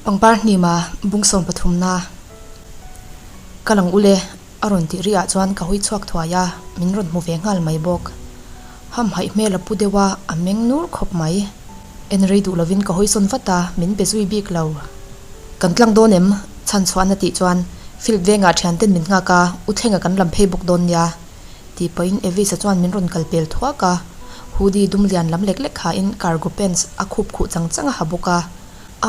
Pangpar hnima bung sawm pathumna ka lang ule a rawn tih rih ah chuan ka hawi chhuak thuai a, min rawn hmu ve nghal mai bawk. Hamhaih hmel a pu deuh a, a meng nur khawp mai. En rei duh lovin ka hawi sawn vat a, min be zui bik lo. Kan tlang dawn em? Chhan chhuahna tih chuan field vengah thian ten min nghak a, u thlenga kan lam phei bawk dawn nia. Tih pahin Evisa chuan min rawn kal pel thuak a, hoodie dum lian lam lek lek hain cargo pants a khup khuh chang chang a ha bawk a.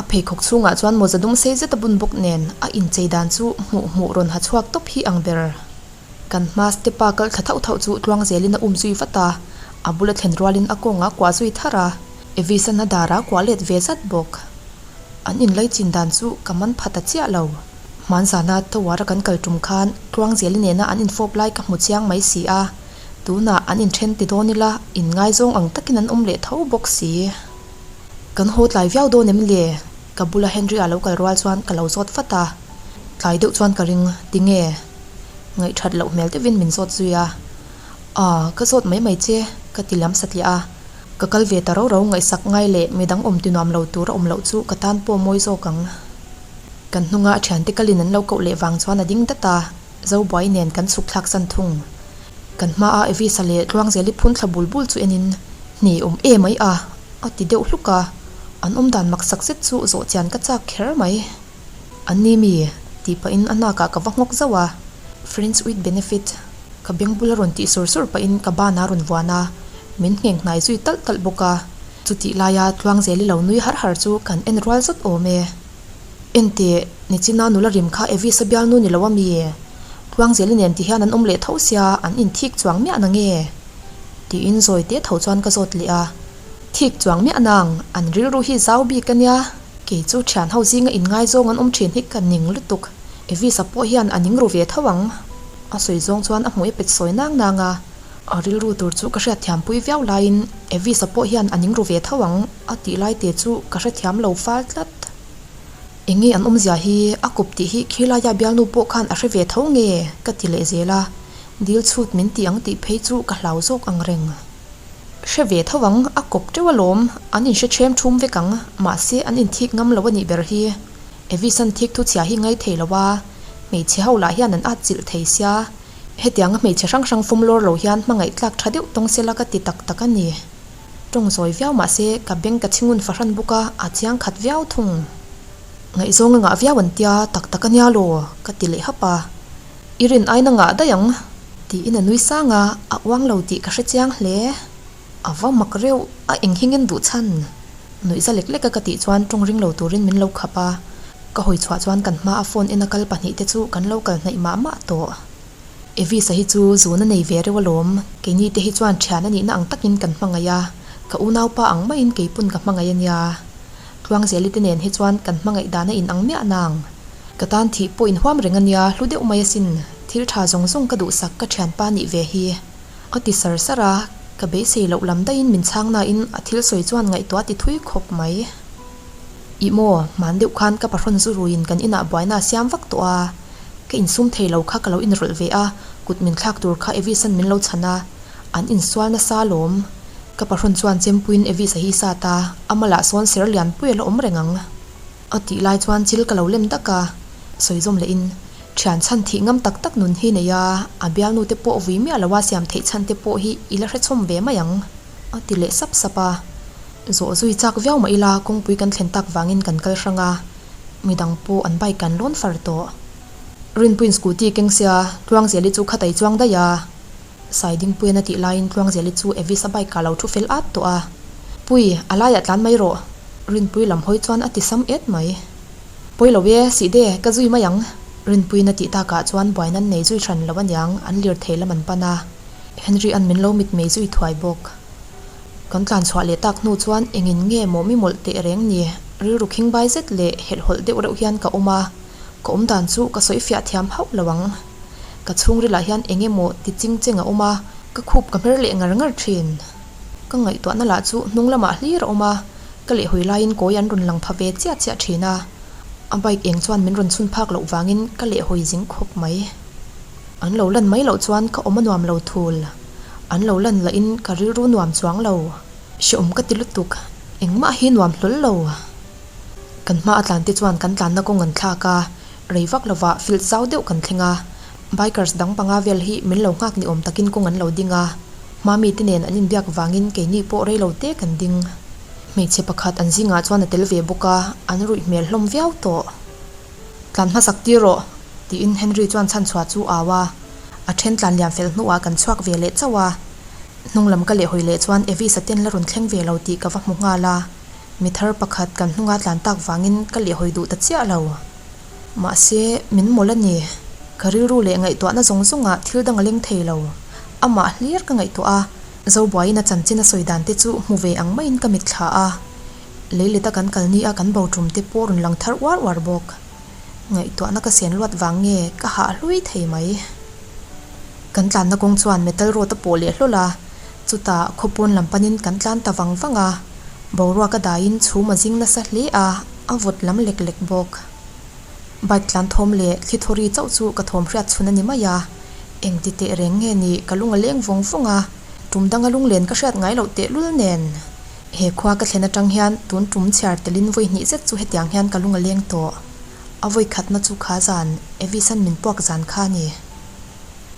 A pheikhawk chhungah chuan mawza dum sei zet a bun bawk nen a inchei dan chu hmuh hmuh rawn ha chhuak tawp hi ang ber. Kan hma step a kal thla thauh thauh chu tluang zelin a um zui vat a, a bula thlen rualin a kawngah kuah zui thar a, Evisan a darah kuah let ve zat bawk. An inlai chin dan chu ka man pha ta chiah lo. Hmanzana Tower a kan kal tum khan Tluangzeli nena an infawp lai ka hmu chiang mai si a, tunah an inthen ti dawn ila inngaizawng ang takin an awm leh tho bawk si. Kan haw tlai viau dawn em le? Ka bula Henry-a lo kal rual chuan ka lo zawt vat a, tlai deuh chuan ka ring, tinge? Ngaihthat loh hmel deuhin min zawt zui a, Aw, ka zawt mai mai che, ka ti lam satliah a, ka kal ve ta ro ro ngaihsak ngai leh midang awm ti nuam lo tur a awm loh chu ka tan pawh mawi zawk ang. Kan hnunga a thiante kalin an lo koh leh vang chuan a ding dat a, Zobuai nen kan chhuk thlak san thung. Kan hmaa Evisa leh Tluangzeli phun thla bul bul chu enin, Hne awm e mai a, a ti deuh hluk a, an awmdan maksak zet chu zawh chian ka chak kher mai. An ni mi? tih pahin a hnakah ka va nghawk zauh a, Friends with benefit ka beng bula rawn tih sur sur pahin ka ban a rawn vuan a, min ngheng hnai zui talh talh bawk a, chutih laia Tluangzeli lo nui har har chu kan en rual zawt awm e. Enteh, nichina nula rim kha Evis a bialnu ni lo a mi? Tluangzeli nen ti hian an awm leh tho sia, an inthik chuang miah na nge? Tiin zawi te tho chuan ka zawt leh a. Thik chuang miah nang, an rilru hi zau bik a nia, kei chu thian ho zinga inngaizawng an awm thin hi ka ning lutuk, Evis a pawh hian a ning ru ve tho ang. A sawi zawng chuan a hmuh e pet sawi nang nang a. A rilru tur chu ka hriatthiam pui viau laiin Evis-a pawh hian a ning ru ve tho ang a tih lai te chu ka hrethiam lo fal tlat. Enge an awmzia hi a kawp tih hi khilaia bialnu pawh khan a hre ve tho nge ka ti leh zel a, dil chhut min ti ang tih phei chu ka hlau zawk ang reng. Hre ve tho ang, a kawp teuh alawm, an inhre ṭhem ṭhum vek ang, mahse an inthik ngam lo a nih ber hi. Evis-a'n thik thu chhia hi ngai thei lo a, hmeichhe ho lah hian an atchilh thei sia. Hetianga hmeichhe hrang hrang fum lawr lo hian hmangaih tlak tha deuh tawng sela ka ti tak tak a ni. Tawng zawi viau mah se ka beng ka chhingun fahran bawk a, a chiang khat viau thung. Ngaihzawng a ngah viau an tia tak tak a nia law, ka ti leh hap a. I rin aina ngah daih ang, tiin a nui sang a, a uang lo tih ka hre chiang hle. A va mak reuh, a eng hingin duh chhan. Nuihza lek lek a ka tih chuan tawng ring lo turin min lo khap a. Ka hawi chhuah chuan kan hmaa phone en a kal pahnihte chu kan lo kal hnaih mah mah tawh. Evisa hi chu zun a nei ve reuh alawm, keini te hi chuan thian a nihna ang takin kan hmangaih a, ka unaupa ang maiin keipawn ka hmangaih a nia. Tluangzeli te nen hi chuan kan hmangaih dan a inang miah nang. Ka tan thih pawh inhuam reng a nia, hlu deuh mai asin, thil tha zawng zawng ka duhsak ka thianpa nih ve hi. A ti sar sar a, ka beisei loh lam daihin min chhang nain a thil sawi chuan ngaihtuah a ti thui khawp mai. Ih maw, hman deuh khan ka pahrawn zu ruiin kan inah buaina a siam vak tawh a, ka insum thei lo kha ka lo inrawlh ve a, kut min thlak tur kha Evis-a'n min lo chhan a, an insual nasa alawm. Ka pahrawn chuan chempuiin Evis-a hi sat a, a malah sawn ser lianpui a la awm reng ang. A tih lai chuan chil ka lo lem dak a, sawi zawm lehin, Thian chhan thih ngam tak tak nun hi nei a, a bialnu te pawh vui miah loa siam theih chhan te pawh hi i la hrechhawm ve mai ang, a ti leh sap sap a. Zawh zui chak viau mah ila kawngpui kan thlen tak vangin kan kal hrang a, midang pawh an bike an lawn far tawh. Rinpuiin scooty keng sia, Tluangzeli chu khatai chuang daih a. Saidingpuian a tih laiin Tluangzeli chu Evis a bike ah lo thu fel at tawh a. Pui, a laiah tlan mai rawh. Rinpui lam hawi chuan a ti sam et mai. Pawi lo e, Sihde, ka zui mai ang. Rinpuiin a tih takah chuan buaina an nei zui hran lo aniang, an lirthei lam an pan a. Henry-a'n min lo mitmei zui thuai bawk. Kan tlan chhuah leh tak hnu chuan engin nge maw mi mawlh teh reng ni, rilru khingbai zet leh helhhawlh deuh reuh hian ka awm a, ka awm dan chu ka sawi fiah thiam hauh lo ang. Ka chhungrilah hian eng emaw ti ching cheng a awm a, ka khup ka hmer leh ngar ngar thin. Ka ngaihtuahna lah chu hnung lamah hlir a awm a, ka lehhawi laiin kawi an rawn lang pha ve chiah chiah thin a, a bike eng chuan min rawn chhun phak loh vangin ka lehhawi zing khawp mai. An lo lan mai loh chuan ka awm a nuam lo thul. An lo lan lahin ka rilru nuam chuang lo. Hreawm ka ti lutuk, engmah hi nuam hlawl lo. Kan hma a tlan te chuan kan tlanna kawng an thlak a, rei vak lovah field zau deuh kan thleng a, bikers dang panga vel hi min lo nghak ni awm takin kawng an lo ding a, hma mite nen an inbiak vangin keini pawh rei lo te kan ding. Hmeichhe pakhat an zingah chuan a tel ve bawk a, an ruih hmel hlawm viau tawh. Tlan hmasak tir rawh! tiin Henry chuan chhanchhuah chu au a, a then tlan liam fel hnuah kan chhuak ve leh chauh a. Hnung lam ka lehhawi leh chuan Evis a ten la rawn thleng ve lo tih ka va hmu nghal a, mi thar pakhat kan hnunga tlan tak vangin ka lehhawi duh ta chiah lo. Mahse, min mawlh a ni. Ka rilru leh ngaihtuahna zawng zawngah thil dang a leng thei lo. Amah hlir ka ngaihtuah a, Zobuaiin a chanchin a sawi dan te chu hmu ve ang maiin ka mitthla a. Leileta kan kal ni a kan bo tum te pawh rawn lang thar uar uar bawk. Ngaihtuahna ka sen luat vang nge ka hah hlui thei mai. Kan tlanna kawng chuan metal road a pawh leh hlawl a, chutah khawpawn lam panin kan tlan ta vang vang a, boruak a daiin chhum a zing nasa hle a, a vawt lam lek lek bawk. Bike tlan thawm leh thli thawri chauh chu ka thawm hriat chhun a ni mai a, engti teh reng nge ni ka lung a leng vawng vawng a, tum danga lunglen ka hriat ngai loh tehlul nen. He khua ka thlen atang hian tun tum chhiar telin vawi hnih zet chu hetiang hian ka lung a leng tawh. A vawi khatna chu kha zan, Evisan min puak zan kha a ni.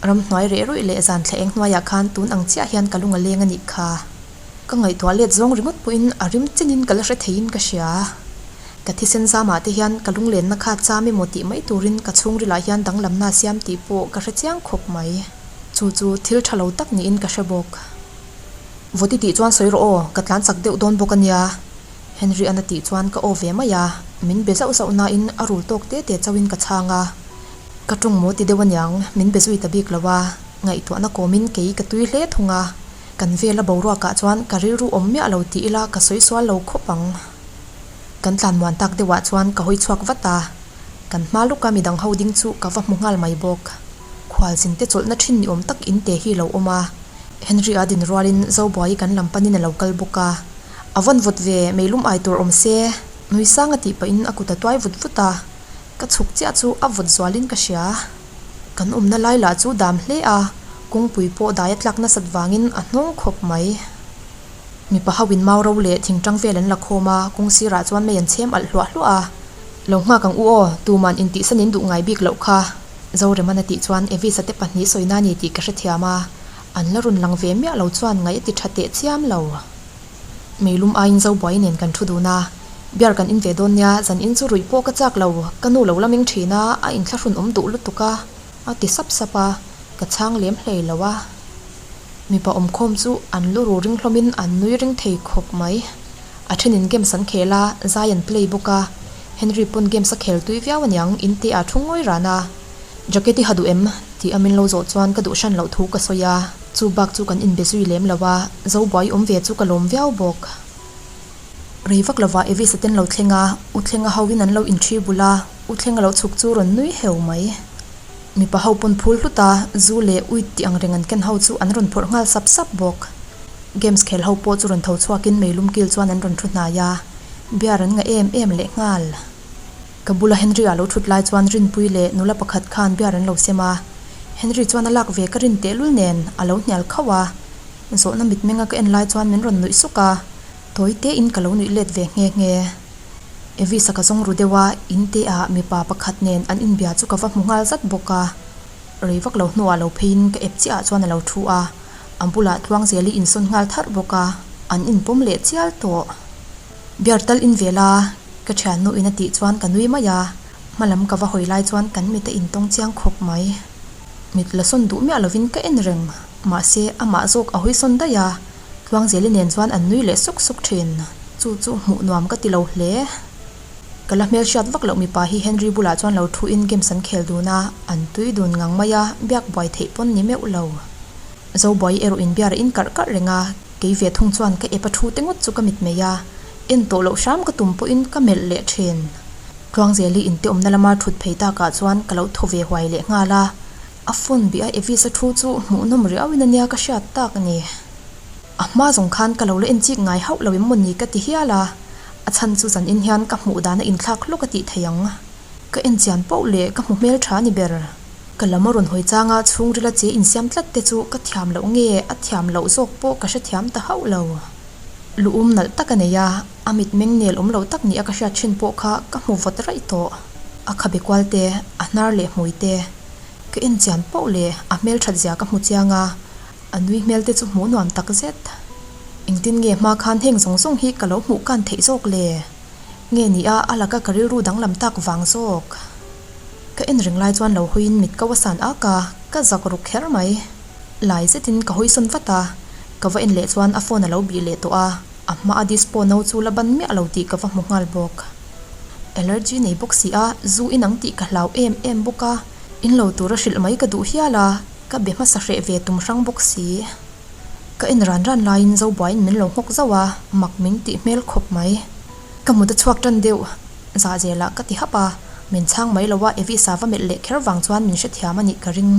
Ramhnuai reh ruih leh zan thla eng hnuaiah khan tun ang chiah hian ka lung a leng a nih kha. Ka ngaihtuah let zawng ringawt pawhin a rim chenin ka la hre theiin ka hria. Ka thisen zamah te hian ka lunglenna kha cham emaw tih mai turin ka chhungrilah hian danglamna a siam tih pawh ka hre chiang khawp mai. Chu chu thil tha lo tak niin ka hre bawk. Vawt i tih chuan sawi rawh aw, ka tlan chak deuh dawn bawk a nia. Henry an a tih chuan ka aw ve mai a, min be zauh zauh nain a rul tawk te te chauhin ka chhang a. Ka tawng maw ti deuh aniang, min be zui ta bik lo a, ngaihtuahna kawmin kei ka tui hle thung a. Kan vela boruakah chuan ka rilru awm miah lo ti ila ka sawi sual lo khawp ang. Kan tlan muan tak deuhah chuan ka hawi chhuak vat a, kan hma lawka midang ho ding chu ka va hmu nghal mai bawk. Khualzin te chawlhna thin ni awm tak in te hi lo awm a, Henry a din rualin Zobuai kan lam panin a lo kal bawk a, A vawn vawt ve, meilum ai tur awm se, nui sang a tih pahin a kut a tuai vut vut a, ka chhuk chiah chu a vawt zualin ka hria. Kan awmna lai lah chu dam hle a, kawngpui pawh dai a tlak nasat vangin a hnawng khawp mai. Mipa ho in mau ro leh thingtang vel an la khawm a, kawng sirah chuan mei an chhem alh hluah hluah a. Lo nghak ang u aw, tuman intihsan in duh ngai bik loh kha. Zoreman a tih chuan Evisa te pahnih sawina a ni tih ka hrethiam a, an la rawn lang ve miah lo chuan ngaih a ti tha teh chiam lo. Meilum aiin Zobuai nen kan thu dun a, Beer kan in ve dawn nia, zan in chu ruih pawh ka chak lo, ka nu lo la meng thin a, a inthlahrun awm duh lutuk a, a ti sap sap a, ka chhang lem hlei lo a. Mipa awmkhawm chu an lu ru ring hlawmin an nui ring thei khawp mai. A thenin games an khel a, zai an play bawk a. Henry pawn games a khel tui viau aniang, in te ah thu ngawi ran a. Jacket i ha duh em? tih a min lo zawh chuan ka duh hran loh thu ka sawi a. Chu bak chu kan inbe zui lem lo a, Zobuai awm ve chu ka lawm viau bawk. Rei vak lovah Evis a ten lo thleng a, U Thlenga hoin an lo inṭhi bul a, U Thlenga lo chhuk chu rawn nui heu mai. Mipa ho pawn phul hlut a, zu leh uit tih ang reng an ken ho chu an rawn phawrh nghal sap sap bawk. Games khel ho pawh chu rawn tho chhuakin meilum kil chuan an rawn thu hnai a, beer an ngah em em leh nghal. Ka bula Henry a lo thut lai chuan Rinpui leh nula pakhat khan beer an lo sem a, Henry chuan a lak ve ka rin tehlul nen a lo hnial khauh a, zawhna mitmenga ka en lai chuan min rawn nuih suk a, tawi tein ka lo nuih let ve nghe nghe. Evis-a ka zawng ru deuh a, in te ah mipa pakhat nen an inbia chu ka va hmu nghal zat bawk a. Rei vak lo hnuah lo pheiin ka ep chiah ah chuan a lo thu a, a bulah Tluangzeli insawn nghal tharh bawk a, an inpawm leh chial tawh. Beer tal in ve la, ka thiannu in a tih chuan ka nui mai a, hma lam ka va hawi lai chuan kan mit a intawng chiang khawp mai. Mit la sawn duh miah lovin ka en reng, mahse amah zawk a hawi sawn daih a, Tluangzeli nen chuan an nui leh suk suk thin. Chu chu hmuh nuam ka ti lo hle. Ka la hmelhriat vak loh mipa hi Henry bulah chuan lo thu in games an khel dun a, an tui dun ngang mai a, biak buai theih pawn ni meuh lo. Zobuai erawh in biar a in karh karh reng a, kei ve thung chuan ka ep a thu te ngawt chu ka mit mai a, en tawh loh hram ka tum pawhin ka melh leh thin. Tluangzeli in te awmna lama thut phei takah chuan ka lo thaw ve huai leh nghal a. A phone bih a Evis a thu chu hmuhnawm riauin a nia ka hriat tak a ni. A hma zawng khan ka lo la en chik ngai hauh lo em maw ni ka ti hial a, a chhan chu zanin hian ka hmuh dan a inthlak hlawk a tih thei ang. Ka en chian poh leh ka hmu hmel tha a ni ber. Ka lam a rawn hawi changa chhungrila che insiam tlat te chu ka thiam loh nge a thiam loh zawk pawh ka hrethiam ta hauh lo. Lu um nalh tak a nei a, a mitmeng nel awm lo tak nia ka hriat thin pawh kha ka hmu vawt raih tawh. A khabe kual te, a hnar leh hmui te. Ka en chian poh leh a hmelthat zia ka hmu chiang a, a nui hmel te chu hmuh nuam tak zet. Engtin nge hma khan heng zawng zawng hi ka lo hmuh kan theih zawk le? Nge ni a, a laka ka rilru danglam tak vang zawk. Ka en reng lai chuan lo hawiin mit ko a san ak a, ka zak ruk kher mai. Lai zetin ka hawisawn vat a, ka va en leh chuan a phone a lo bih leh tawh a, a hma a dispo no chu la ban miah lo tih ka va hmu nghal bawk. Allergy nei bawk si a, zu in ang tih ka hlau em em bawk a, in lo tura hrilh mai ka duh hial a, ka be hmasa hreh ve tum hrang bawk si. Ka en ran ran laiin Zobuaiin min lo nghawk zauh a, mak min tih hmel khawp mai. Ka mut a chhuak tan deuh, zahzelah ka ti hap a, min chhang mai lo a, Evis-a va melh leh kher vang chuan min hrethiam a nih ka ring.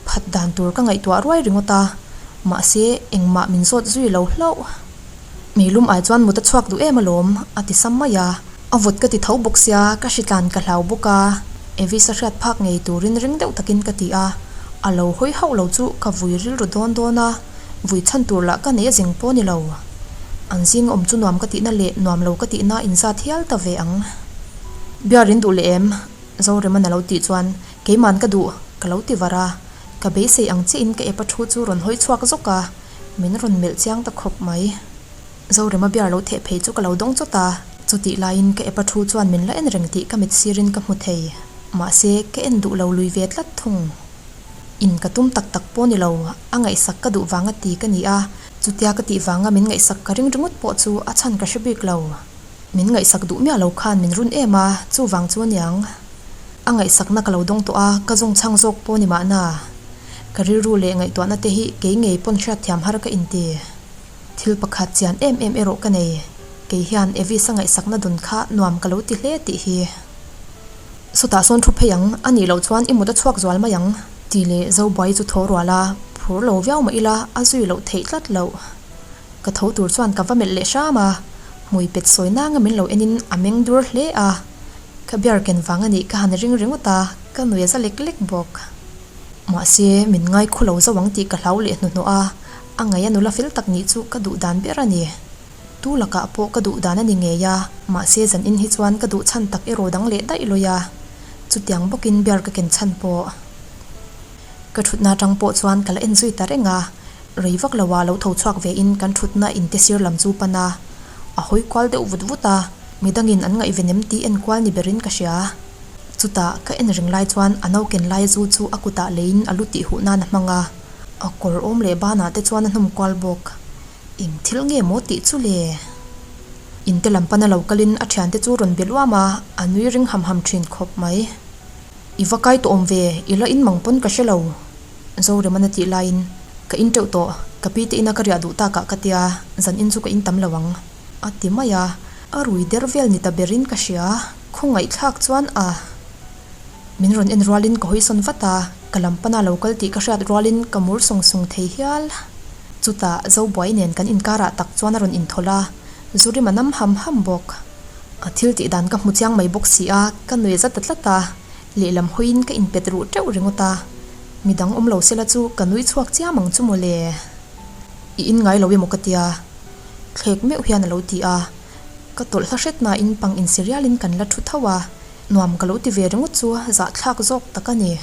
Phat dan tur ka ngaihtuah ruai ringawt a, mahse engmah min zawt zui lo hlauh. Meilum ai chuan mut a chhuak duh em alawm, a ti sam mai a. A vawt ka ti tho bawk sia, ka hritlan ka hlau bawk a, Evis a hriat phak ngei turin ring deuh takin ka ti a. A lo hawi hauh lo chu ka vui rilru dawn dawn a, vui chhan tur lah ka nei a zeng pawh ni lo. An zing awm chu nuam ka tihna leh nuam lo ka tihna inzat hial ta ve ang. Biar in duh leh em? Zorema'n a lo tih chuan, Keima'n ka duh, ka lo ti var a. Ka beisei ang chiahin ka epa thu chu rawn hawi chhuak zawk a. Min rawn melh chiang ta khawp mai. Zorema biar lo theh phei chu ka lo dawng chawt a, chutih laiin ka epa thu chuan min la en reng tih ka mit sirin ka hmu thei. Mahse, ka en duh lo lui ve tlat thung. In ka tum tak tak pawh ni lo, a ngaihsak ka duh vanga ti ka ni a, chutia ka tih vanga min ngaihsak ka ring ringawt pawh chu a chhan ka hre bik lo. Min ngaihsak duh miah lo khan min run em a, chuvang chu aniang. A ngaihsakna ka lo dawng tawh a, ka zawng chhang zawk pawh ni mahna. Ka rilru leh ngaihtuahna te hi kei ngei pawn hriatthiam har ka inti. Thil pakhat chian em em erawh ka nei. Kei hian Evis a ngaihsakna dawn kha nuam ka lo ti hle tih hi. Sawtah sawn thu phei ang, a nih loh chuan i mut a chhuak zual mai ang. Tih leh Zobuai chu tho rual a, phur lo viau mah ila a zui loh theih tlat loh. Ka tho tur chuan ka va melh leh hram a, hmui pet sawi nanga min lo enin a meng dur hle a. Ka bear ken vang a nih ka han ring ringawt a, ka nui a za lek lek bawk. Mahse, min ngai khu lo zo ang tih ka hlau leh hnuhnawh a, a ngaih a nula fel tak nih chu ka duh dan ber a ni. Tu lakah pawh ka duh dan a ni ngei a, mahse zan in hi chuan ka duh chhan tak erawh dang leh daih lawi a, chutiang bawkin bear ka ken chhan pawh. Ka thutna atang pawh chuan ka la en zui ta reng a, rei vak lo ah lo tho chhuak ve in kan thutna inte sir lam chu pan a, a hawi kual deuh vut vut a, midangin an ngaihven em tih en kual ni berin ka hria. Chutah ka en reng lai chuan a nauken lai zu chu a kutah leiin a lu tih huh nan a hmang a, a kawr awm leh banah te chuan a hnawm kual bawk. Eng thil nge maw tih chu le? Inte lam pana lo kalin a thiante chu rawn be luam a, a nui ring ham ham thin khawp mai. I va kai tawh awm ve, i la in mang pawn ka hre lo. Zorema'n a tih laiin, Ka in teuh tawh, ka pi te ina ka riah duh takah ka tia, zan in chu ka in tam lo ang. A ti mai a, a rui der vel ni ta berin ka hria, khawngaihthlak chuan a. Min rawn en rualin ka hawisawn vat a, ka lam pana lo kal tih ka hriat rualin ka mur sung sung thei hial. Chutah Zobuai nen kan inkarah tak chuan a rawn inthawlh a, Zurim a nam ham ham bawk. A thil tih dan ka hmu chiang mai bawk si a, ka nui za ta tlat a, lehlam hawiin ka inpet ruh teuh ringawt a, midang awm lo sela chu ka nui chhuak chiam ang chu mawle. I in ngai lo emaw ka tia? Thlek meuh hian a lo ti a, ka tawlh hla hret nain pang inserialin kan la thu tho a, nuam ka lo ti ve ringawt chu zahthlak zawk tak a ni.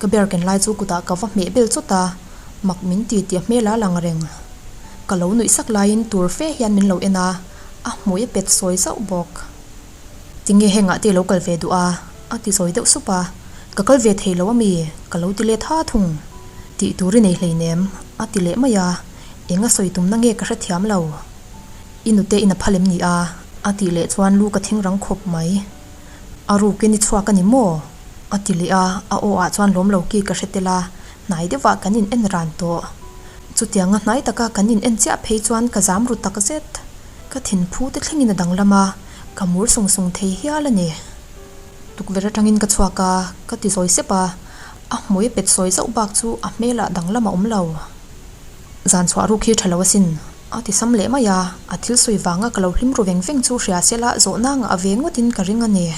Ka ber ken lai chu kutah ka va hmeh bel chawt a, mak min ti tih a hmel a lang reng. Ka lo nuih sak laiin tur fe hian min lo en a, a hmui a pet sawi zauh bawk. Tinge hengah te i lo kal ve duh a? a ti zawi deuh sup a, Ka kal ve thei lo ami? ka lo ti let ha thung. Tih tur i nei hleinem, a ti leh mai a, eng a sawi tumna nge ka hrethiam lo. I nute in a phal em ni a? a tih leh chuan lu ka thing rang khawp mai. A rukin i chhuak a ni maw? a ti leh a, a aw ah chuan lawm lo ki ka hre tel a, hnai deuhah kan in en ran tawh. Chutianga hnai taka kan in en chiah phei chuan ka zam ru tak zet. Ka thinphu te thlengin a danglam a, ka mur sung sung thei hial a ni. Tukverh atangin ka chhuak a, ka ti zawi sep a, a hmui a pet sawi zauh bak chu a hmelah danglam a awm lo. Zan chhuah ruk hi tha lo asin, a ti sam leh mai a, a thil sawi vanga ka lo hlim ru veng veng chu hria sela zawhna ngah ve ngawtin ka ring a ni.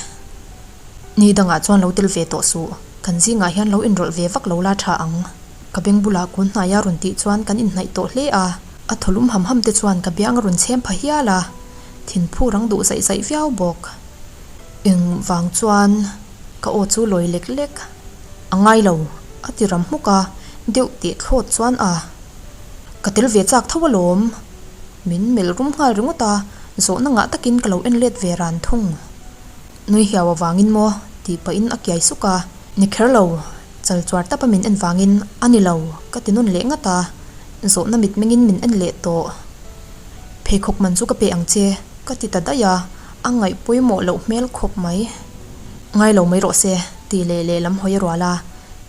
Ni dangah chuan lo tel ve tawh suh, kan zingah hian lo inrawlh ve vak lo la tha ang. Ka beng bulah kun hnaia rawn tih chuan kan inhnaih tawh hle a. A thaw lum ham ham te chuan ka biang a rawn chhem pha hial a, thinphu rang duh zaih zaih viau bawk. Eng vang chuan ka aw chu lawi lek lek a ngai lo a ti ram hmuk a, deuh teh thlawt chuan a ka tel ve chak tho alawm. Min melh rum nghal ringawt a, zawhna ngah takin ka lo en let ve ran thung. Nui hiau avangin maw? tih pahin a kiai suk a, Ni kher lo, chal chuar tapa min en vangin a ni lo ka ti nawn leh ngat a, zawhna mit mengin min en leh tawh. Pheikhawk man chu ka pe ang che ka ti ta daih a, a ngaih pawimawh loh hmel khawp mai. Ngai lo mai rawh se tih leh lehlam hawi a rual a,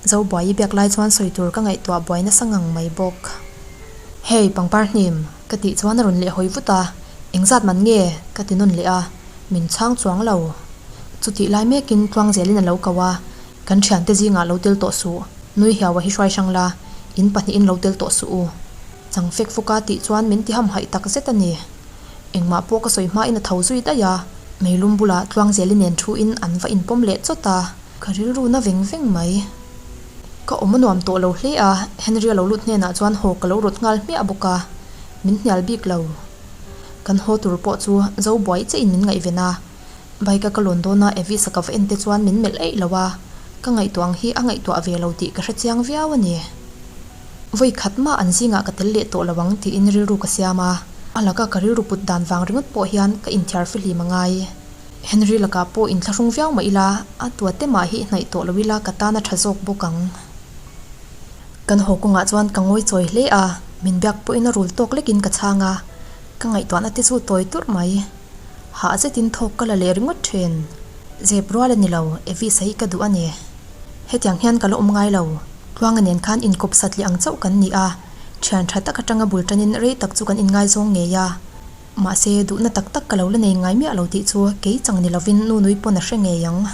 Zobuai i biak lai chuan sawi tur ka ngaihtuah buai nasa ngang mai bawk. Hei pangpar hnim ka tih chuan a rawn leh hawi vut a, engzat man nge ka ti nawn leh a, min chhang chuang lo. Chutih lai mekin tluang zelin a lo ko a, kan thiante zingah lo tel tawh suh, nui hiau a hi hruai hrang la, in pahnihin lo tel tawh suh u. Chang fek fuk a tih chuan min ti hamhaih tak zet a ni. Engmah pawh ka sawi hmain a tho zui daih a, meilum bulah tluang zelin nen thuin an va inpawm leh chawt a, ka rilru na veng veng mai. Ka awm a nuam tawh lo hle a, Henry a lo lut hnenah chuan haw ka lo rawt nghal hmiah bawk a, min hnial bik lo. Kan haw tur pawh chu zo buai che in min ngaihven a, bike a ka lawn dawn a Evis a ka va en te chuan min melh eih lo a, ka ngaihtuah ang hi a ngaihtuah ve lo tih ka hre chiang viau a ni. Vawi khat mah an zingah ka tel leh tawh lo ang tiin rilru ka siam a, a laka ka rilru put dan vang ringawt pawh hian ka inthiar fihlim a ngai. Henry lakah pawh inthlahrung viau mah ila, a tuate mah hi hnaih tawh lo ila ka tan a tha zawk bawk ang. Kan haw kawngah chuan ka ngawi chawi hle a, min biak pawhin a rul tawk lekin ka chhang a, ka ngaihtuahna te chu tawi turh mai. Hah zetin thawk ka la leh ringawt thin. Zep rual a ni lo, Evis-a hi ka duh a ni. Hetiang hian ka la awm ngai lo. Tluanga nen khan inkawp sat leh ang chauh kan ni a, thian tha tak atanga bul tanin rei tak chu kan inngaizawng ngei a. Mahse, duhna tak tak ka lo la nei ngai miah lo tih chu kei chang ni lovin nu nui pawn a hre ngei ang.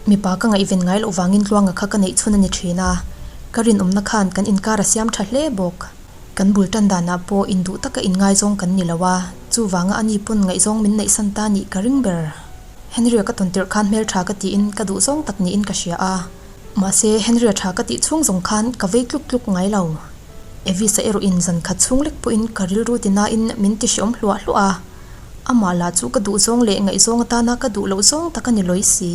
Mipa ka ngaihven ngai loh vangin Tluanga kha ka neih chhun a ni thin a, ka rinawmna khan kan inkar a siam tha hle bawk. Kan bul tan danah pawh induh taka inngaizawng kan ni lo a, chuvanga ani pawn ngaihzawng min neihsan ta nih ka ring ber. Henry-a ka tawn tirh khan hmeltha ka tiin ka duhzawng tak niin ka hria a, mahse Henry-a tha ka tih chhung zawng khan ka vei tluk tluk ngai lo. Evis-a erawhin zan khat chhung lek pawhin ka rilru ti nain min ti hreawm hluah hluah a, amah lah chu ka duhzawng leh ngaihzawng atana ka duh loh zawng tak a ni lawi si.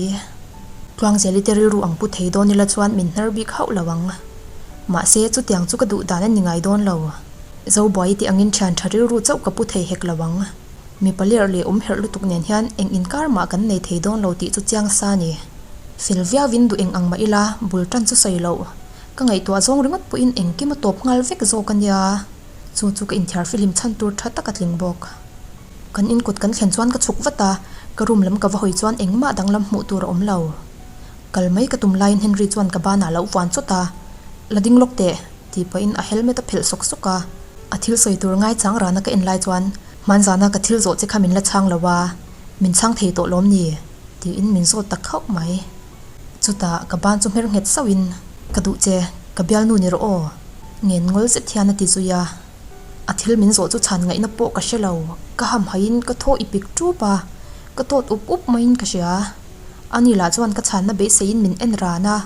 Tluangzeli te rilru ang pu thei dawn ila chuan min hnar bik hauh lo ang. Mahse, chutiang chu ka duh dan a ni ngai dawn lo. Zobuai tih angin thian tha rilru chauh ka pu thei hek lo ang. Mipa lerh leh awm herh lutuk nen hian eng inkar mah kan nei thei dawn lo tih chu chiang sa a ni. Fel viauin duh eng ang mah ila bul tan chu sawi loh. Ka ngaihtuah zawng ringawt pawhin engkim a tawp nghal vek zawk a nia, chu chu ka inthiar fihlim chhan tur tha tak a tling bawk. Kan inkawt kan thlen chuan ka chhuk vat a, ka room lam ka va hawi chuan engmah danglam hmuh tur a awm lo. Kal mai ka tum laiin Henry chuan ka banah a lo vuan chawt a, La ding lawk teh, tih pahin a helmet a phelh sawk sawk a. A thil sawi tur ngaichang rana ka en lai chuan hmanzana ka thil zawh che kha min la chhang lo a, min chhang thei tawh lawm ni? tiin min zawt ta khauh mai. Chutah ka ban chu hmer nghet sauhin, Ka duh che, ka bialnu ni rawh aw, ngen ngawl zet hian a ti zui a. A thil min zawh chu chhan ngaihna pawh ka hre lo, ka hamhaiin ka thaw i pik ṭup a, ka tawt up up maiin ka hria. Ani lah chuan ka chhanna beiseiin min en ran a,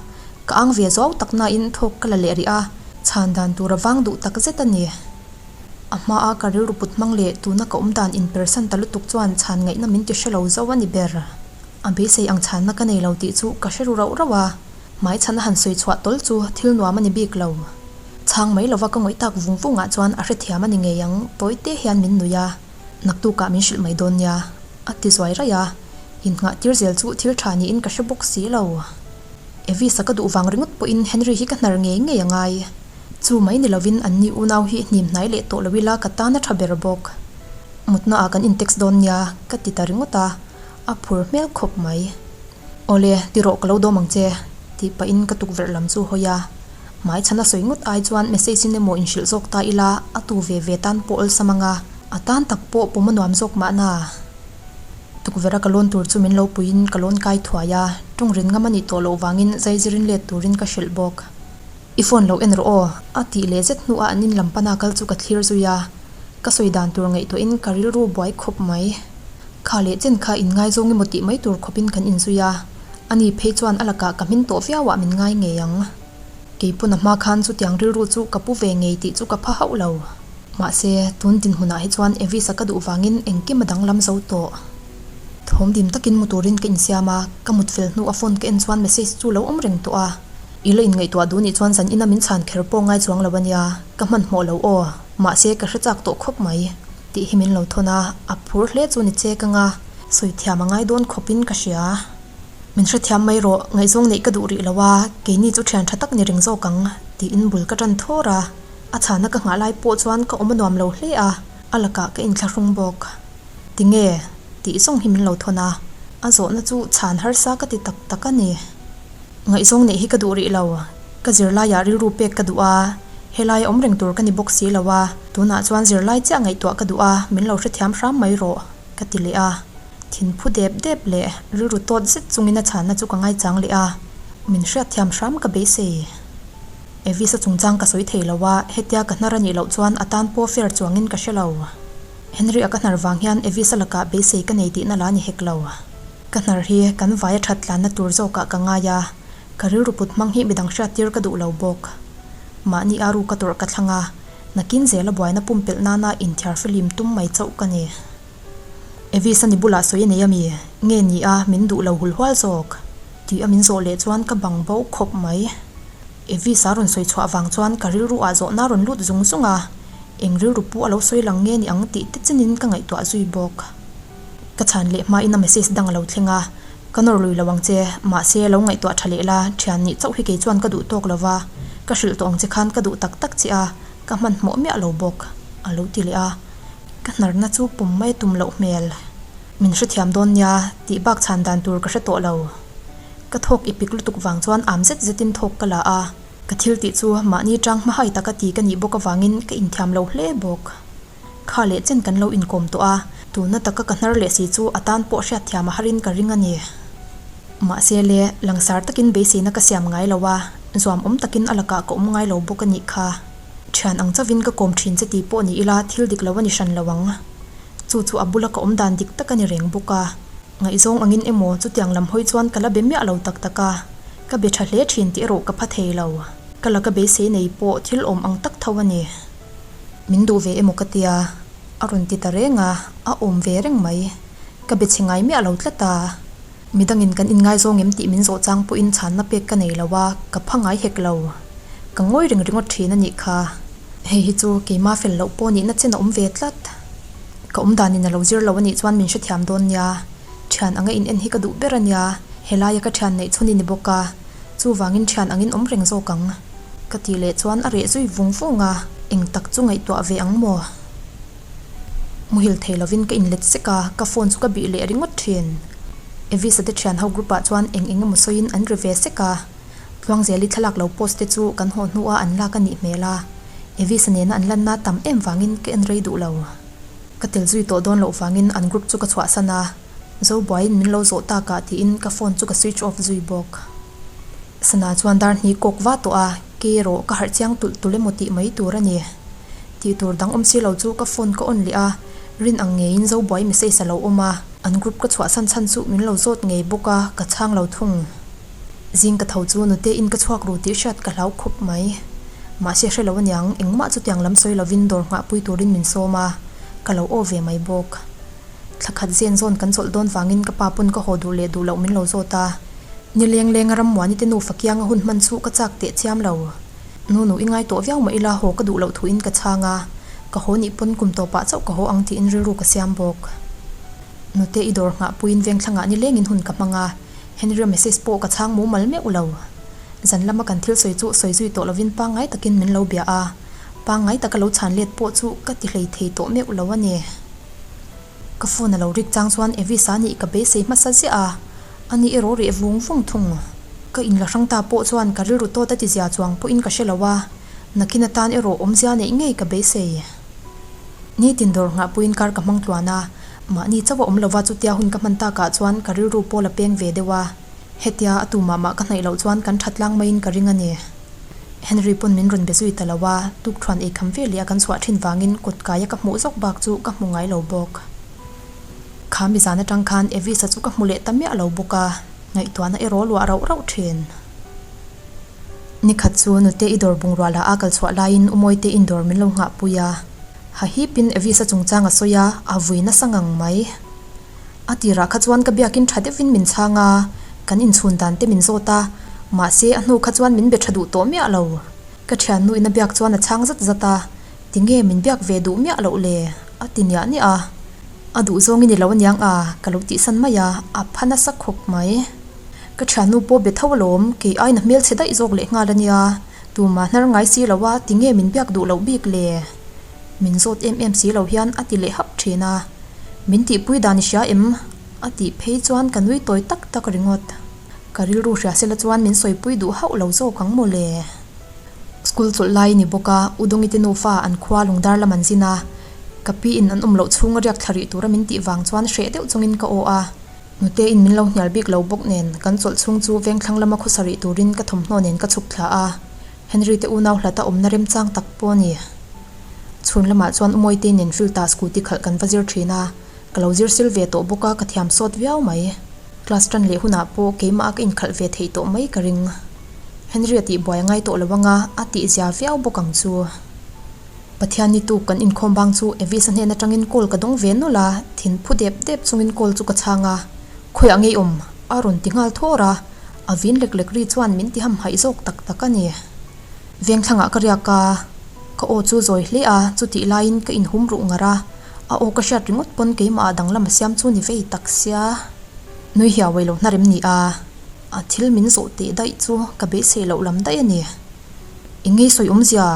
ka ang ve zuau tak nain thawk ka la leh rih a, chhan dan tur a vang duh tak zet a ni. A hmaa ka rilru put hmang leh tuna ka awm dan inpersan ta lutuk chuan chhan ngaihna min ti hre lo zo a ni ber. A beisei ang chhanna ka nei lo tih chu ka hre ru rauh rauh a, hmaichhan a han sawi chhuah tawl chu thil nuam a ni bik lo. Chhang mai lova ka ngawih tak vung vung ah chuan a hrethiam a ni ngei ang, tawi te hian min nui a, naktukah min hrilh mai dawn nia, a ti zuai raih a, innghah tir zel chu thil tha niin ka hre bawk si lo. Evis-a ka duh vang ringawt pawhin Henry hi ka hnar ngei ngei a ngai. Chu mai ni lovin anni unau hi hnim hnai leh tawh lo ila ka tan a tha ber bawk. Mutna ah kan in-text dawn nia, ka ti ta ringawt a. A phur hmel khawp mai. Awle, ti rawh ka lo dawm ang che, tih pahin ka tukverh lam chu hawi a. Hmai chhan a sawi ngawt ai chuan message in emaw inhrilh zawk ta ila a tu ve ve tan pawh awlsam ang a, a tan tak pawh pawm a nuam zawk mahna. Tukverh a ka lawn tur chu min lo puiin ka lawn kai thuai a, tawng rin ngam a nih tawh loh vangin zaizirin let turin ka hrilh bawk. I phone lo en rawh aw, a tih leh zet hnuah an in lam pana kal chu ka thlir zui a, ka sawi dan tur ngaihtuahin ka rilru buai khawp mai. Kha leh chen kha inngaizawng emaw tih mai tur khawpin kan inzui a, ani phei chuan a lakah ka hmin tawh viauah min ngai ngei ang. Kei pawn a hma khan chutiang rilru chu ka pu ve ngei tih chu ka pha hauh lo. Mahse, tun dinhmunah hi chuan Evis-a ka duh vangin engkim a danglam zo tawh. Thawm dim takin mu turin ka insiam a, ka mut fel hnu a phone ka en chuan message chu lo awm reng tawh a. I la inngaihtuah duh nih chuan zan ina min chhan kher pawh ngai chuang lo a nia, ka hmanhmawh lo aw, mahse ka hre chak tawh khawp mai tih hi min lo thawn a, a phur hle chu ni che ka nga, sawi thiam a ngai dawn khawpin ka hria. Min hrethiam mai rawh, ngaihzawng neih ka duh rih lo a, keini chu thian tha tak ni reng zawk ang, tiin bul ka tan thawr a, a chhana ka nghah lai pawh chuan ka awm a nuam lo hle a, a lakah ka inthlahrung bawk. Tinge? tih zawng hi min lo thawn a, a zawhna chu chhan harsa ka ti tak tak a ni. Ngaihzawng neih hi ka duh rih lo, ka zirlaiah rilru pek ka duh a, helai awm reng tur ka ni bawk si lo a, tunah chuan zirlai chiah ngaihtuah ka duh a, min lo hrethiam hram mai rawh, ka ti leh a. Thin phu dep dep leh rilru tawt zet chungin a chhanna chu ka ngaichang leh a, min hriatthiam hram ka beisei. Evis-a chungchang ka sawi thei lo a, hetia ka hnar a nih loh chuan a tan pawh fair chuangin ka hre lo. Henry-a ka hnar vang hian Evis-a lakah beisei ka nei tihna la ni hek lo. Ka hnar hi kan vaia that tlanna tur zawkah ka ngai a, ka rilru put hmang hi midang hriattir ka duh lo bawk. Mahni a ru ka tawrh ka thlang a, nakin zela buaina pumpelh nana inthiar fihlim tum mai chauh ka ni. Evis-a ni bulah sawi a nei ami? Nge ni a, min duh lo hul hual zawk? Tih a min zawh leh chuan ka bang bo khawp mai. Evis-a rawn sawi chhuah vang chuan ka rilru ah zawhna rawn lut zung zung a, eng rilru pu a lo sawi lang nge ni ang tih te chenin ka ngaihtuah zui bawk. Ka chhan leh hmain a message dang a lo thleng a, Ka nawr lui lo ang che, mahse lo ngaihtuah tha leh la, thian nih chauh hi kei chuan ka duh tawk lo va, ka hrilh tawh ang che khan ka duh tak tak che a, ka hmanhmawh miah lo bawk, a lo ti leh a. Ka hnarna chu pawm mai tum loh hmel. Min hrethiam dawn nia, tih bak chhan dan tur ka hre tawh lo. Ka thawk i pik lutuk vang chuan am zet zetin thawk ka la a, ka thil tih chu mahni tang hma hai taka ti ka nih bawk avangin ka inthiam lo hle bawk. Kha leh chen kan lo inkawm tawh a, tuna taka ka hnar leh si chu a tan pawh hriatthiam a harin ka ring a ni. Mahse le, langsar takin beiseina ka siam ngai lo a, zuam awm takin a lakah ka awm ngai lo bawk a nih kha. Thian ang chauhin ka kawm thin che tih pawh ni ila thil dik lo a ni hran lo ang. Chu chu a bula ka awm dan dik tak a ni reng bawk a. Ngaihzawng angin emaw chutiang lam hawi chuan ka la be miah lo tak tak a, ka be tha hle thin tih erawh ka pha thei lo. Ka laka beisei nei pawh thil awm ang tak tho a ni. Min duh ve emaw ka tia, a rawn ti ta reng a, a awm ve reng mai. Ka be chhe ngai miah lo tlat a. Midangin kan inngaizawng em tih min zawh chang pawhin chhanna pek ka nei lo a, ka pha ngai hek lo. Ka ngawi reng ringawt thin a nih kha. Hei hi chu keima fel loh pawh nihna chen a awm ve tlat. Ka awm danin a lo zir lo a nih chuan min hrethiam dawn nia. Thian anga in en hi ka duh ber a nia, helaia ka thian neih chhun i ni bawk a, chuvangin thian angin awm reng zawk ang. Ka tih leh chuan a reh zui vung vung a, eng tak chu ngaihtuah ve ang maw? Muhil thei lovin ka inlet sek a, ka phone chu ka bih leh ringawt thin. Evis-a te thian ho group ah chuan eng eng emaw sawiin an ri ve sek a. Tluangzeli thlalak lo post te chu kan haw hnu a an lak a nih hmel a, Evis-a nena an lanna tam em vangin ka en rei duh lo. Ka tel zui tawh dawn loh vangin an group chu ka chhuahsan a, Zobuaiin min lo zawh takah tiin ka phone chu ka switch off zui bawk. Sana chuan dar hnih kawk va tawh a, ke erawh ka harh chiang tulh tulh emaw tih mai tur a ni. Tih tur dang awm si lo chu ka phone ka on leh a, rin ang ngeiin Zobuai message a lo awm a, an group ka chhuahsan chhan chu min lo zawt ngei bawk a, ka chhang lo thung. Zing ka tho chu nute in ka chhuak ru tih hriat ka hlau khawp mai. Mahse hre lo aniang, engmah chutiang lam sawi lovin dawr nghahpui turin min sawm a, ka lo aw ve mai bawk. Thla khat zen zawn kan chawlh dawn vangin ka pa pawn ka haw duh leh duh loh min lo zawt a. Ni leng lenga Rammuani te nufa kianga hun hman chu ka chak teh chiam lo. Nu nu i ngai tawh viau mah ila haw ka duh loh thuin ka chhang a, ka haw nih pawn kum tawpah chauh ka haw ang tiin rilru ka siam bawk. Nute i dawr nghah puiin vengthlangah ni lengin hun ka hmang a, Henry-a message pawh ka chhang mumal meuh lo. Zan lama kan thil sawi chu sawi zui tawh lovin pangngai takin min lo bia a, pangngai taka lo chhan let pawh chu ka ti hlei thei tawh meuh lo a ni. Ka phone a lo rik chang chuan Evis-a nih ka beisei hmasa ziah a, ani erawh reh vung vung thung. Ka inla hrang ta pawh chuan ka rilru tawt a tizia chuang pawhin ka hre lo a, nakin atan erawh awmzia neih ngei ka beisei. Nitin dawr nghah puiin kar ka hmang tluan a, mahni chauh a awm lova chutia hun ka hman takah chuan ka rilru pawl a peng ve deuh a, hetia a tu mah mah ka hnaih loh chuan kan that tlang maiin ka ring a ni. Henry pawn min rawn be zui ta lo a, tukṭhuan ei kham veleh a kan chhuah ṭhin vangin kawt kaia ka hmuh zawk bak chu ka hmu ngai lo bawk. Kha mi zan aṭang khan Evis-a chu ka hmu leh ta miah lo bawk a, ngaihtuahna erawh luah rauh rauh ṭhin. Nikhat chu nute i dawr bungrua la a kal chhuah laiin Umawite in dawr min lo nghahpui a. Hahipin Evis-a chungchang a sawi a, a vui nasa ngang mai. A tirah kha chuan ka biakin tha deuhin min chhang a, kan inchhun dan te min zawt a, mahse a hnu kha chuan min be tha duh tawh miah lo. Ka thiannu in a biak chuan a chhang zat zat a, tinge min biak ve duh miah loh le? a ti niah niah a. A duh zawng i ni lo aniang a, ka lo tihsan mai a, a pha nasa khawp mai. Ka thiannu pawh be tho alawm, kei aiin a hmelchhe daih zawk leh nghal ania, tumah hnar ngai si lo a, tinge min biak duh loh bik le? Min zawt em em si lo hian a ti leh hap thin a. Min tihpui dan i hria em? A tih phei chuan ka nui tawi tak tak ringawt. Ka rilru hria sela chuan min sawipui duh hauh lo zawk ang maw le? School chawlh lai a ni bawk a, Udawngite te nufa an khua lungdar lam an zin a. Ka pi in an awm loh chhunga riak thla rih tura min tih vang chuan hreh deuh chungin ka aw a. Nute in min lo hnial bik lo bawk nen kan chawlh chhung chu vengthlang lama khawsa rih turin ka thawmhnaw nen ka chhuk thla a. Henry te unau hlata awmna remchang tak pawh a ni. Chhun lamah chuan Umawi nen field ah scooty khalh kan va zir thin a, ka lo zir sil ve tawh bawk a ka thiam sawt viau mai. Class tan leh hunah pawh keimah a ka inkhalh ve theih tawh mai ka ring. Henry a tih buai a ngai tawh lo anga a tih zia viau bawk ang chu. Pathian ni tuk kan inkhawm bang chu Evis a hnen atangin call ka dawng ve nawlh a, thin phu dep dep chungin call chu ka chhang a, Khawiah ngei awm? a rawn ti nghal thawr a. A vin lek lek ri chuan min ti hamhaih zawk tak tak a ni. Vengthlangah ka riak a, ka aw chu zawi hle a, chutih laiin ka inhum ruh ngar a, a aw ka hriat ringawt pawn keimah ah danglam a siam chu ni vei tak sia. Nui hiauai lo hna rem ni a, a thil min zawh teh daih chu ka beisei loh lam daih a ni. Eng ngei sawi awmzia?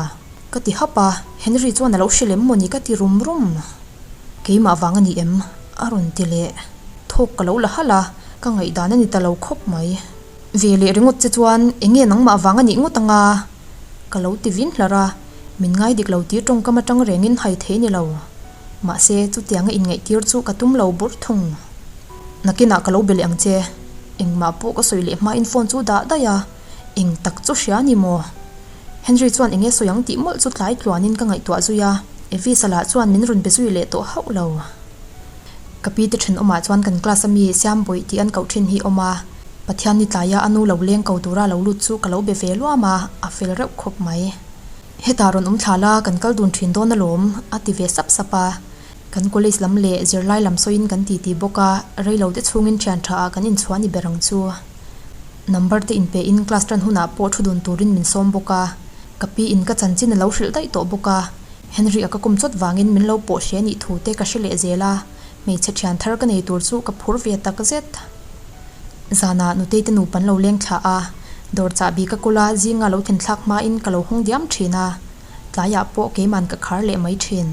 Ka ti hap a, Henry chuan a lo hre lem mawni ka ti rum rum. Keimah vang a ni em? A rawn ti leh. Thawk ka lo la halh a, ka ngaihdan a ni ta lo khawp mai. Ve leh ringawt che chuan eng nge nangmah vang a nih ngawt anga? Ka lo ti vin hlar a, min ngai dik lo tir tawngkam atang rengin hai thei ni lo. Mahse, chutianga inngaihtir chu ka tum lo bur thung. Nakinah ka lo be leh ang che. Engmah pawh ka sawi leh hmain phone chu dah daih a, eng tak chu hria ni maw? Henry chuan eng nge sawi ang tih mawlh chu tlai tluanin ka ngaihtuah zui a, Evis-a lah chuan min rawn be zui leh tawh hauh lo. Ka pi te thenawmah chuan kan class a mi Siambawih tih an koh thin hi awm a, Pathian ni tlaia a nu lo leng ko tura lo lut chu ka lo be ve luam a, a fel reuh khawp mai. Hetah rawn awm thla la, kan kal dun thin dawn alawm, a ti ve sap sap a. Kan college lam leh zirlai lam sawiin kan titi bawk a, reilo te chhungin thian tha ah kan inchhuah ni ber ang chu. Number te inpe in class tan hunah pawh thu dun turin min sawm bawk a, ka pi in ka chanchin a lo hrilh daih tawh bawk a. Henry a ka kum chawt vangin min lo pawh hre nih thu te ka hre leh zel a, hmeichhe thian thar ka nei tur chu ka phur ve tak zet. Zanah nutei te nupa an lo leng thla a, dawr chahbi ka kawl a, zinga lo thlen thlak hmain ka lo hawng diam thin a, tlaiah pawh keiman ka khar leh mai thin.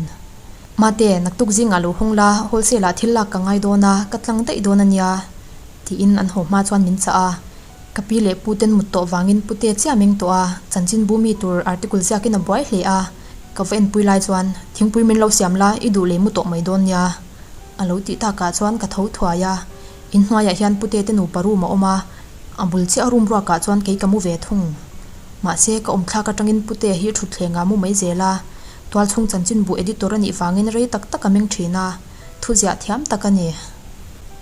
Mate, naktuk zingah lo hawng la, wholesale ah thil lak ka ngai dawn a, ka tlang daih dawn a nia, tiin an haw hma chuan min chah a. Ka pi leh pu ten mut tawh vangin pute chiah meng tawh a, chanchinbu mi tur article ziakin a buai hle a. Ka va enpui lai chuan, Thingpui min lo siam la, i duh leh mu tawh mai dawn nia. A lo tih takah chuan ka tho thuai a. Inhnuaiah hian pute te nupa room a awm a, a bul chiah room ruakah chuan kei ka mu ve thung. Mahse, ka awm thlak atangin pute hi thutthlengah mu mai zel a. Tualchhung chanchinbu editor a nih vangin rei tak tak a meng thin a, thuziah thiam tak a ni.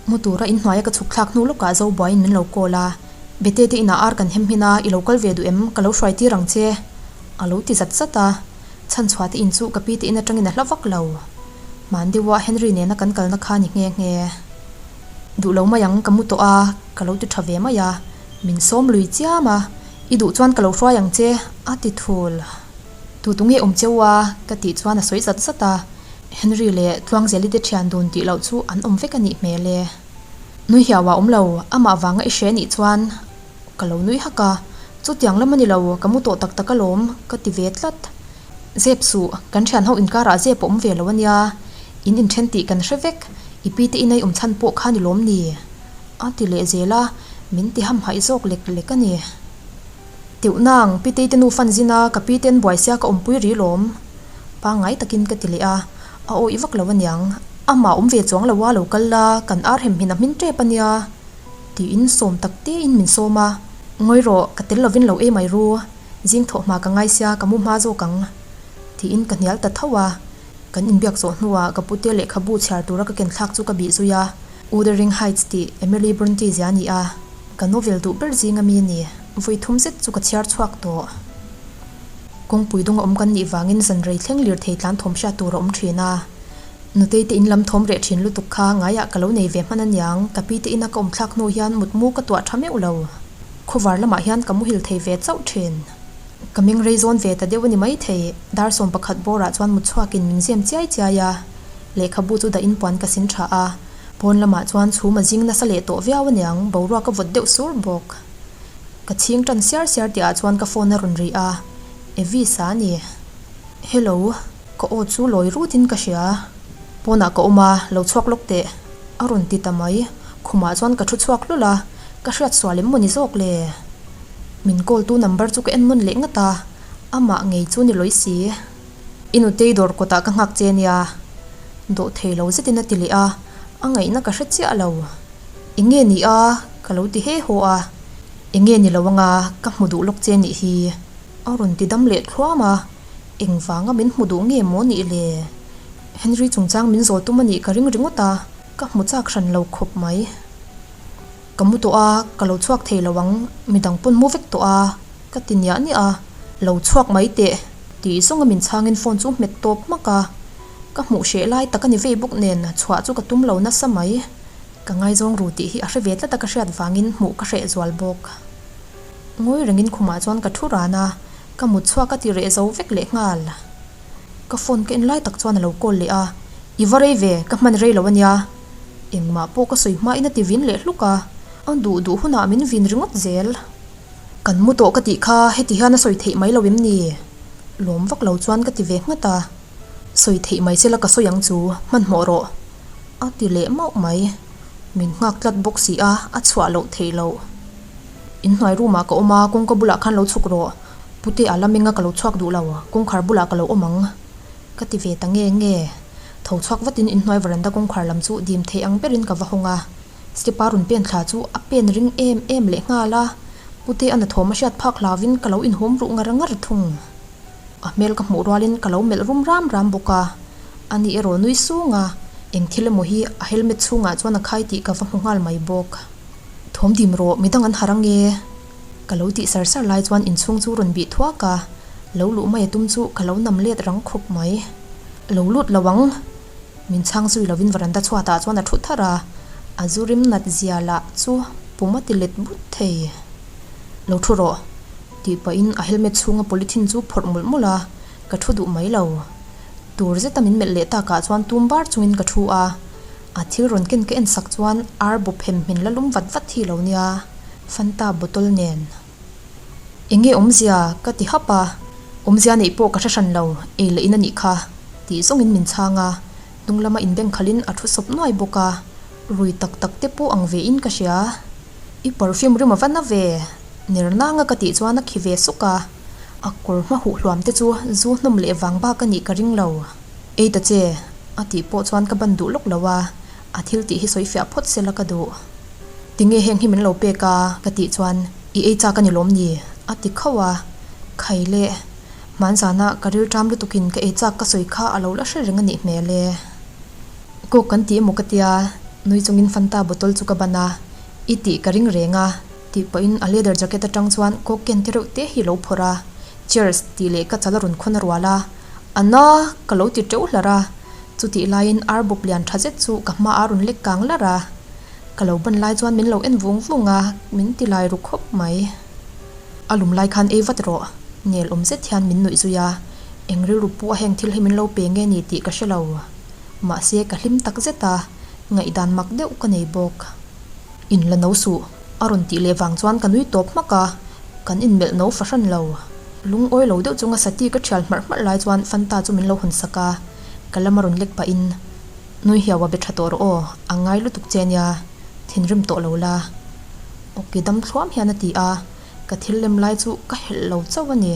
Mu tura inhnuaia ka chhuk thlak hnu lawkah zo buaiin min lo call a, Bete te inah ar kan hem hmin a, i lo kal ve duh em? Ka lo hruai tir ang che. A lo ti zat zat a, chhanchhuah te in chu ka pi te in atangin a hla vak lo. Hman deuha Henry nena kan kalna kha ni nghe nghe. Duh lo mai ang, ka mu tawh a, ka lo ti tha ve mai a, min sawm lui chiam a, I duh chuan ka lo hruai ang che, a ti thul. Tu tu nge awm cheu a? ka tih chuan a sawi zat zat a, Henry leh Tluangzeli te thian dun tih loh chu an awm vek a nih hmel e. Nui hiau a awm lo, amah vanga i hre nih chuan ka lo nui hak a, chutiang lam a ni lo, ka mu tawh tak tak alawm, ka ti ve tlat. Zep suh, kan thian ho inkarah zep a awm ve lo a nia, in inthen tih kan hre vek, i pi te inei awm chhan pawh kha ni lawm ni? a ti leh zel a, min ti hamhaih zawk lek lek a ni. Teuh nang, Pitei te nu fan zin a, ka pi ten buai sia ka awmpui ri lawm. Pangngai takin ka ti leh a, a awih vak lo aniang. Amah awm ve chuang lo a lo kal la, kan ar hem hin a hmin tep ania. Tiin sawm tak tein min sawm a, Ngawi rawh, ka tel lovin lo ei mai ru, zing thawh hma ka ngai sia ka mu hma zawk ang. Tiin ka hnial ta tho a, kan inbiak zawh hnuah ka pute lehkhabu chhiar tura ka ken thlak chu ka bih zui a. Wuthering Heights tih Emily Bronte zia a ni a, ka novel duh ber zing ami a ni. Vawi thum zet chu ka chhiar chhuak tawh. Kawngpui dung a awm kan nih vangin zan rei thleng lirthei tlan thawm hriat tur a awm thin a. Nutei te in lam thawm reh thin lutuk kha ngaiah ka lo nei ve hman aniang, ka pi te ina ka awm thlak hnu hian mutmu ka tuah tha meuh lo. Khawvar lamah hian ka muhil thei ve chauh thin. Ka meng rei zawn ve ta deuh a ni maithei, dar 11 bawrah chuan mutchhuakin min zem chiai chiai a, lehkhabu chu dah in puan ka sin tha a, pawn lamah chuan chhum a zing nasa leh tawh viau aniang, boruak a vawt deuh sur bawk. Ka chhing tan siar siar tihah chuan ka phone a rawn ri a, Evis a ni. Hello, ka aw chu lawi rutin ka hria. Pawnah ka awm a, lo chhuak lawk teh. A rawn ti ta mai. Khumah chuan ka thu chhuak hlul a, ka hriat sual em maw ni zawk le? Min call tu number chu ka en nawn leh ngat a, amah ngei chu ni lawi si. I nutei dawr kawtah ka nghak che nia. Dawh thei lo zetin a ti leh a, a ngaihna ka hre chiah lo. Eng nge ni a? Ka lo ti he haw a. Eng nge ni lo anga ka hmu duh lawk che nih hi? A rawn ti dam leh thluam a. Engvanga min hmu duh nge maw nih le? Henry chungchang min zawl tum a nih ka ring ringawt a, ka hmu chak hran lo khawp mai. Ka mu tawh a, ka lo chhuak thei lo ang, midang pawn mu vek tawh a, ka ti niah niah a. Lo chhuak mai teh, tih zawnga min chhangin phone chu hmet tawp hmak a. Ka hmuh hreh lai tak a ni vei bawk nen chhuah chu ka tum lo nasa mai. Ka ngaizawng ru tih hi a hre ve tlat a ka hriat vangin hmuh ka hreh zual bawk. Ngawi rengin khumah chuan ka thu ran a, ka mut chhuak a ti reh zo vek leh nghal. Ka phone ka en lai tak chuan a lo call leh a, I va rei ve, ka hman rei lo a nia. Engmah pawh ka sawi hmain a ti vin leh hluk a, a duh duh hunah min vin ringawt zel. Kan mu tawh ka tih kha heti hian a sawi theih mai lo em ni? Lawm vak lo chuan ka ti ve nghat a. Sawi theih mai se la ka sawi ang chu, hmanhmawh rawh. A ti leh mauh mai. Min nghak tlat bawk si a, a chhuah loh theih loh. Inhnuai room ah ka awm a, kawngka bulah khan lo chhuk rawh. Pute a la meng a ka lo chhuak duh lo, kawngkhar bulah ka lo awm ang. Ka ti ve ta nge nge. Tho chhuak vatin inhnuai veranda kawngkhar lam chu dim theih ang berin ka va hawng a. Step a rawn pen thla chu a pen ring em em leh nghal a, Pute a hnathawm a hriat phak hlauvin ka lo inhum ruh ngar ngar thung. A hmel ka hmuh rualin ka lo melh rum ram ram bawk a, ani erawh nui sung a, eng thil emaw hi a helmet chhungah chuan a khai tih ka va hmu nghal mai bawk. Thawm dim rawh, midang an harh ange. Ka lo tih sar sar lai chuan inchhung chu rawn bih thuak a, lo luh mai a tum chu ka lo nam let rang khawp mai. Lo lut lo ang. Min chhang zui lovin veranda chhuatah chuan a thu thar a, a zu rim nat zia lah chu pum a ti let but thei. Lo thu rawh. Tih pahin a helmet chhunga polythene chu phawrh mawlh mawlh a, ka thu duh mai lo. Tur zeta min melh leh takah chuan tum bar chungin ka thu a, a thil rawn ken ka en sak chuan ar bawp hem hmin la lum vat vat hi lo nia, Fanta bottle nen. Enge awmzia? ka ti hap a, awmzia neih pawh ka hre hran lo, ei leh in a nih kha, tih zawngin min chhang a, hnung lama inbengkhalhin a thu sawp nuai bawk a, rui tak tak te pawh ang ve in ka hria. I perfume rim a va na ve? Ner nanga ka tih chuan a khi ve suk a, a kawr hma huh hluam te chu zu hnawm leh vang bak a nih ka ring lo. Ei ta che, a tih pawh chuan ka ban duh lawk lo a, a thil tih hi sawi fiah phawt sela ka duh. Tinge heng hi min lo pek a? ka tih chuan I ei chak a ni lawm ni? a ti khauh a, Khai le, hmanzana ka rilṭam lutukin ka ei chak ka sawi kha a lo la hre reng a nih hmel e. Coke kan ti emaw ka tia, nui chungin Fanta bottle chu ka ban a, I tih ka ring reng a, tih pawhin a leather jacket atang chuan coke ken te reuh te hi lo phawrh a, Cheers tih leh ka chal a rawn khawn a rual a, A na! ka lo ti teuh hlarh a, chutih laiin ar bawp lian tha zet chu ka hma a rawn lek kang larh a, ka lo ban lai chuan min lo en vung vung a, min ti lai ru khawp mai. A lum lai khan ei vat rawh, nel awm zet hian min nuih zui a, eng rilru pawh a heng thil hi min lo pe nge ni tih ka hre lo. Mahse ka hlim tak zet a, ngaihdan mak deuh ka nei bawk. In la no suh, a rawn tih leh vang chuan ka nui tawp hmak a, kan inmelh no fahran lo. Lungawi lo deuh chunga Sati ka thial hmarh hmarh lai chuan Fanta chu min lo hawn sak a, ka lama rawn lek pahin, Nui hiau a be tha tawh rawh aw, a ngai lutuk che nia, thinrim tawh lo la. Awki dam thluam hian a ti a, ka thil lem lai chu ka helh lo chauh a ni.